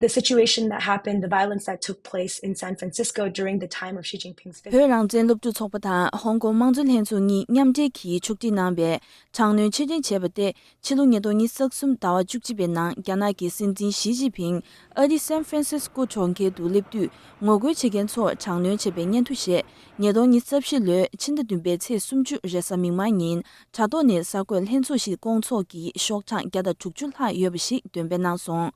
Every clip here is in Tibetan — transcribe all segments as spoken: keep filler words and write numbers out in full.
the situation that happened, the violence that took place in San Francisco during the time of Xi Jinping's visit. བོད་རང་བཙན་སློབ་ཕྲུག་ཚོགས་པ་དང་ཧོང་ཀོང་དམངས་གཙོ་ལྷན་ཚོགས་གཉིས་མཉམ་འབྲེལ་གྱིས་ཕྱོགས་སྒྲིག་གནང་བའི་དྲག་གནོན་ཕྱིར་འཐེན་བྱས་པ་སྟེ། ཕྱི་ལོ་ཉིས་སྟོང་ཉི་ཤུ་རྩ་གསུམ་ཟླ་བ་བཅུ་གཅིག་པའི་ནང་རྒྱ་ནག་གི་སྲིད་འཛིན་ཞི་ཅིན་ཕིང་ཨ་རི་སན་ཧྥ་རན་སིས་ཀོ་གྲོང་ཁྱེར་དུ་སླེབས་དུས། ངོ་རྒོལ་བྱེད་མཁན་ཚོར་དྲག་གནོན་བྱས་པའི་སྙན་ཐོ་བཞེས། ཉིས་སྟོང་ཉི་ཤུ་རྩ་བཞི་ལོའི་ཕྱི་ཟླ་བདུན་པའི་ཚེས་སུམ་ཅུ་རེས་གཟའ་མིག་དམར་ཉིན་དྲ་ཐོག་ནས་གསར་འགོད་ལྷན་ཚོགས་ཤིག་བསྐོང་ཚོགས་ཀྱིས་ཤོག་གྲངས་བརྒྱ་དང་དྲུག་ཅུ་ལྷག་ཡོད་པ་ཞིག་འདོན་སྤེལ་གནང་སོང་།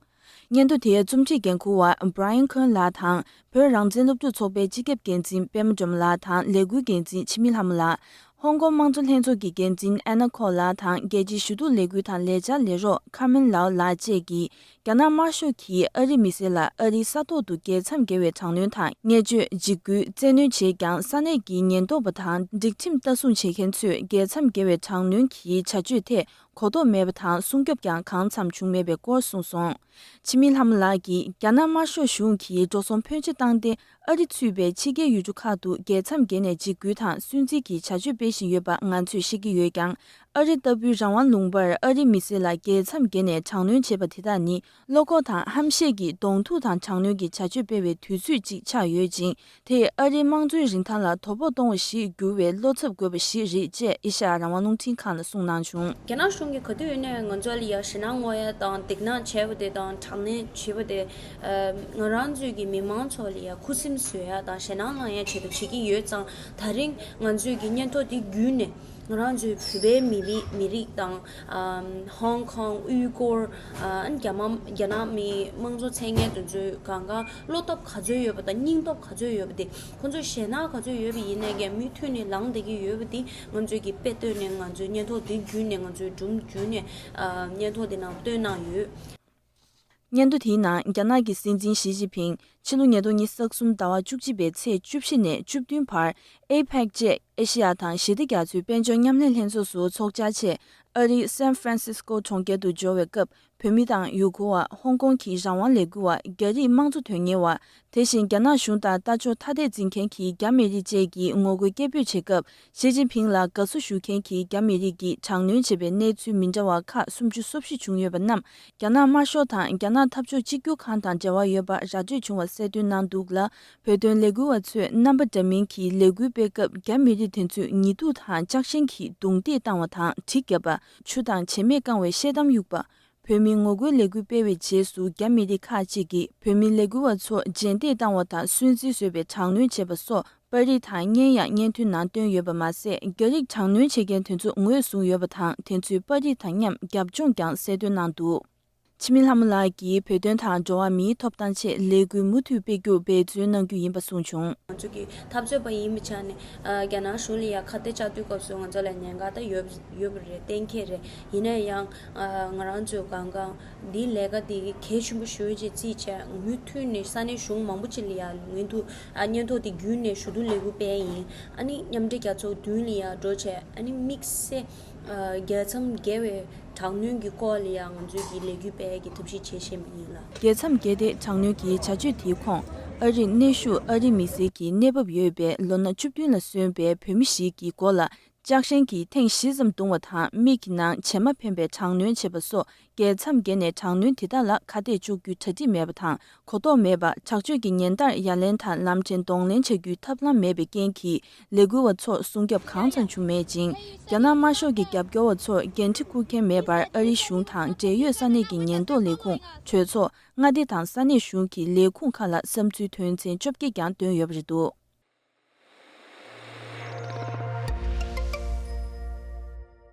སྙན་ཐོ་དེའི་རྩོམ་སྒྲིག་འགན་འཁུར་བ་Brian Cohen ལགས་དང་། བོད་རང་བཙན་སློབ་ཕྲུག་ཚོགས་པའི་སྤྱི་ཁྱབ་འགན་འཛིན་པད་མ་སྒྲོལ་མ་ལགས་དང་ལས་འགུལ་འགན་འཛིན་འཆི་མེད་ལྷ་མོ་ལགས། ཧོང་ཀོང་དམངས་གཙོ་ལྷན་ཚོགས་ཀྱི་འགན་འཛིན་ཨེ་ན་ཁོ་ལགས་དང་། རྒྱལ་སྤྱིའི་ཞུ་གཏུག་ལས་འགུལ་དང་ལས་འཆར་ལས་རོགས་Carmen Lau ལགས་བཅས་ཀྱིས། རྒྱ་ནག་དམར་ཤོག་གིས་ཨ་རིའི་མི་སེར་ལ་ཨ་རིའི་ས་ཐོག་ཏུ་རྒྱལ་མཚམས་བརྒལ་བའི་དྲག་གནོན་དང་བརྙས་བཅོས། འཇིགས་སྐུལ། བཙན་གནོན་བྱས་ཀྱང་། ས་གནས་ཀྱི་ཉེན་རྟོག་པ་དང་སྒྲིག་ཁྲིམས་ལྟ་སྲུང་བྱེད་མཁན་ཚོས་རྒྱལ་མཚམས་བརྒལ་བའི་དྲག་གནོན་གྱི་བྱ་སྤྱོད་ཐད་གོ་རྟོགས་མེད་པ་དང་། སྲུང་སྐྱོབ་ཀྱང་གང་འཚམ་བྱུང་མེད་པའི་སྐོར་གསུངས་སོང་། འཆི་མེད་ལྷ་མོ་ལགས་ཀྱིས། རྒྱ་ནག་དམར་ཤོག་གཞུང་གིས་འགྲོ་སོང་ཕོན་ཆེ་བཏང་སྟེ། ཨ་རི་ཚུད་པའི་ཕྱི་རྒྱལ་ཡུལ་གྲུ་ཁག་ཏུ་རྒྱལ་མཚམས་བརྒལ་ནས་འཇིགས་སྐུལ་དང་སུན་གཙེར་གྱི་བྱ་སྤྱོད་སྤེལ་བཞིན་ཡོད་པ་ང་ཚོས་ཤེས་ཀྱི་ཡོད་ཀྱང་། ཨ་རི་ལྟ་བུའི་རང་དབང་ལུང་པར་ཨ་རིའི་མི་སེར་ལ་རྒྱལ་མཚམས་བརྒལ་ནས་དྲག་གནོན་བྱས་པ་དེ་དག་ནི། བློ་ཁོག་དང་ཧམ་ཤེད་ཀྱིས་གདོང་ཐུག་དང་དྲག་གནོན་གྱི་བྱ་སྤྱོད་སྤེལ་བའི་དུས་ཚོད་ཅིག་ཆགས་ཡོད་ཅིང་། དེས་ཨ་རིའི་དམངས་གཙོའི་རིན་ཐང་ལ་དོ་ཕོག་གཏོང་བ་ཞིག་འགྱུར་བའི་བློ་འཚབ་དགོས་པ་ཞིག་རེད་ཅེས་ཨེ་ཤ་ཡ་རང་དབང་རླུང་འཕྲིན་ཁང་ལ་གསུངས་གནང་བྱུང་། རྒྱ་ནག་གཞུང་གིས་ག་དུས་ཡིན་ནའི་ང་ཚོ་ལ་ཡ་ཞེད་སྣང་བསྔོག་ཡ་དང་སྡིགས་དམོད་བྱས་པ་དེ་དང་དྲག་གནོན་བྱས་པ་དེ། ཨ། ང་རང་ཚོའི་གི་མི་མང་ཚོ་ལ་ཡ་ཁུ་སིམ་བཟོ་ཡ་དང་ཞེད་སྣང་ལངས་ཡ་ཆེད་དུ་བྱེད་ཀྱི་ཡོད་ཙང་། ད་རིང་ང་ཚོའི་གི་སྙན་ཐོ་དེ་བརྒྱུད་ནས་ང་རང་ཚོའི་བོད་པའི་མི་རིགས་མི་རིགས་དང་། ཨ། ཧོང་ཀོང་། ཨུའི་གུར། ཨ། རྒྱ་དམར། རྒྱ་ནག་མི་དམངས་གཙོ་མཚན་སྙན་དེ་ཚོའི་གང་གང་བློ་སྟོབས་ག་ཚོད་ཡོད་པ་དང་སྙིང་སྟོབས་ག་ཚོད་ཡོད་པ་དེ། ཁོང་ཚོ་ཞེད་སྣང་ག་ཚོད་ཡོད་པ་ཡིན་ནའི་ཀྱང་མུ་མཐུད་ནས་ལངས་བསྡད་ཀྱི་ཡོད་པ་དེ་ང་ཚོས་ཀྱི་དཔེ་བཏོན་ནས། ང་ཚོའི་སྙན་ཐོ་དེ་བརྒྱུད་ནས། ང་ཚོའི་སྒྲུང་བརྒྱུད་ནས། ཨ། སྙན་ཐོ་དེ་ནང་བཏོན་གནང་ཡོད། སྙན་ཐོ་དེའི་ནང་རྒྱ་ནག་གི་སྲིད་འཛིན་ཞི་ཅིན་ཕིང་ཕྱི་ལོ་ཉིས་སྟོང་ཉི་ཤུ་རྩ་གསུམ་ཟླ་བ་བཅུ་གཅིག་པའི་ཚེས་བཅུ་བཞི་ནས་བཅུ་བདུན་བར་ཨེ་པེག་ཅེས་ཨེ་ཤེ་ཡ་དང་ཞི་བདེ་རྒྱ་མཚོའི་དཔལ་འབྱོར་མཉམ་ལས་ལྷན་ཚོགས་སུ་ཚོགས་བཅར་ཆེད། ཨ་རིའི་སན་ཧྥ་རན་སིས་ཀོ་གྲོང་ཁྱེར་དུ་འབྱོར་བའི་སྐབས། བོད་མི་དང་ཡུ་གུར་བ། ཧོང་ཀོང་གི་རང་དབང་ལས་འགུལ་བ། རྒྱ་རིགས་དམངས་གཙོ་དོན་གཉེར་བ། དེ་བཞིན་རྒྱ་ནག་གཞུང་དང་ལྟ་ཕྱོགས་ཐ་དད་འཛིན་མཁན་གྱི་རྒྱ་མི་རིགས་བཅས་ཀྱིས་ངོ་རྒོལ་སྐད་འབོད་བྱེད་སྐབས། ཞི་ཅིན་ཕིང་ལ་དགའ་བསུ་ཞུ་མཁན་གྱི་རྒྱ་མི་རིགས་ཀྱིས་དྲག་གནོན་བྱས་པའི་གནས་ཚུལ་མི་འདྲ་བ་ཁག་སུམ་ཅུ་སོ་བཞི་བྱུང་ཡོད་པ་རྣམས། རྒྱ་ནག་དམར་ཤོག་དང་རྒྱ་ནག་འཐབ་ཕྱོགས་གཅིག་གྱུར་ཁང་དང་འབྲེལ་བ་ཡོད་པ་ར་སྤྲོད་བྱུང་བ་གསལ་སྟོན་གནང་འདུག་ལ། བོད་དོན་ལས་འགུལ་བ་ཚོས་རྣམ་པ་འདྲ་མིན་གྱི་ལས་འགུལ་སྤེལ་སྐབས། རྒྱ་མི་རིགས་དེ་ཚོས་ཉེས་འཛུགས་དང་ལྕགས་ཞེན་གྱིས་རྡུང་རྡེག་བཏང་བ་དང་། གྲི་བརྒྱབ་པ། ཆུ་དང་བྱེ་མས་བཀང་བའི་ཤེལ་དམ་གཡུགས་པ། བོད་མིས་ངོ་རྒོལ་ལས་འགུལ་སྤེལ་བའི་རྗེས་སུ། རྒྱ་མི་རིགས་ཁག་ཅིག་གིས་བོད་མི་ལས་འགུལ་བ་ཚོར་རྗེས་འདེད་བཏང་བ་དང་། སུན་གཙེར་བཟོས་པའི་དྲག་གནོན་བྱས་པ་སོགས་པར་རིས་དང་བརྙན་ཡང་སྙན་ཐོའི་ནང་བཏོན་ཡོད་པ་མ་ཟད། རྒྱ་རིགས་དྲག་གནོན་བྱེད་མཁན་དེ་ཚོ་ངོས་བཟུང་ཡོད་པ་དང་། དེ་ཚོའི་པར་རིས་དང་མཉམ་རྒྱབ་ལྗོངས་ཀྱང་གསལ་སྟོན་གནང་འདུག་འཆི་མེད་ལྷ་མོ་ལགས་ཀྱིས་བོད་དོན་དང་འགྲོ་བ་མིའི་ཐོབ་ཐང་ཆེད་ལས་འགུལ་མུ་མཐུད་སྤེལ་རྒྱུར་འབད་བརྩོན་གནང་རྒྱུ་ཡིན་པ་གསུངས་བྱུང་། ང་ཚོ་གི་འཐབ་རྩོད་པ་ཡིན་པའི་ཆ་ནས། ཨ། རྒྱ་ནག་གཞུང་ལ་ཡ་ཁ་གཏད་བཅག་དུས་སྐབས་སུ་ང་ཚོ་ལ་ཉེན་ཁ་ད་ཡོད་ཡོད་པ་རེད། གཏན་འཁེལ་རེད། ཡིན་ན་ཡང་། ཨ། ང་རང་ཚོས་གང་གང་འདི་ལས་ཀ་འདི་གལ་ཆེན་པོ་ཞེ་པོ་ཅིག་བརྩིས་བྱས། མུ་མཐུད་ནས་ས་གནས་གཞུང་མང་པོ་ཅིག་ལ་ཡ་སྙན་ཐོ། ཨ། སྙན་ཐོ་དེ་བརྒྱུད་ནས་ཞུ་གཏུག་ལས་འགུལ་སྤེལ་ཡིན། ཨ་ནི་མཉམ་འབྲེལ་རྒྱལ་ཚོགས་མདུན་ལ་ཡ་འགྲོ་བྱས། ཨ་ནི་དམིགས་བསལ། ཨ། རྒྱལ་མཚམས་བརྒལ་བའི་དྲག་གནོན་གྱི་སྐོར་ལ་ཡང་ང་ཚོས་ཀྱི་ལས་འགུལ་སྤེལ་གྱི་ཐབས་ཤེས་བྱེད་བཞིན་པ་ཡིན་ལ། རྒྱལ་མཚམས་བརྒལ་ཏེ་དྲག་གནོན་གྱི་བྱ་སྤྱོད་དེའི་ཁོངས། ཨ་རིར་གནས་བཞུགས་ཨ་རིའི་མི་སེར་གྱི་གནས་བབ་ཡོད་པའི་ལོ་ན་བཅུ་བདུན་ལ་སོན་པའི་བོད་མི་ཞིག་གི་མགོ་ལ་ལྕགས་ཞེན་གྱིས་ཐེངས་བཞི་ཙམ་བརྡུངས་པ་དང་། མིག་གི་ནང་བྱེ་མ་འཕེན་པའི་དྲག་གནོན་བྱས་པ་སོགས། རྒྱལ་མཚམས་བརྒལ་ནས་དྲག་གནོན་དེ་དག་ལ་ཁ་གཏད་གཅོག་རྒྱུའི་གྲ་སྒྲིག་མེད་པ་དང་། གོ་རྟོགས་མེད་པ། དྲག་སྤྱོད་ཀྱི་ཉེན་བརྡར་ཡ་ལན་དང་ལམ་ཕྲན་གདོང་ལེན་བྱ་རྒྱུའི་ཐབས་ལམ་མེད་པའི་རྐྱེན་གྱིས། ལས་འགུལ་བ་ཚོར་སྲུང་སྐྱོབ་གང་འཚམ་བྱུང་མེད་ཅིང་། རྒྱ་ནག་དམར་ཤོག་གི་རྒྱབ་སྐྱོར་བ་ཚོར་འགན་འཁྲི་འཁུར་མཁན་མེད་པར། ཨ་རིའི་གཞུང་དང་འབྲེལ་ཡོད་ས་གནས་ཀྱི་ཉེན་རྟོག་ལས་ཁུངས། གྲོས་ཚོགས། མངའ་སྡེ་དང་ས་གནས་གཞུང་གི་ལས་ཁུངས་ཁག་ལ་བསམ་ཚུལ་དོན་ཚན་བཅོ་བརྒྱད་ཀྱང་བཏོན་ཡོད་པ་རེད་འདུག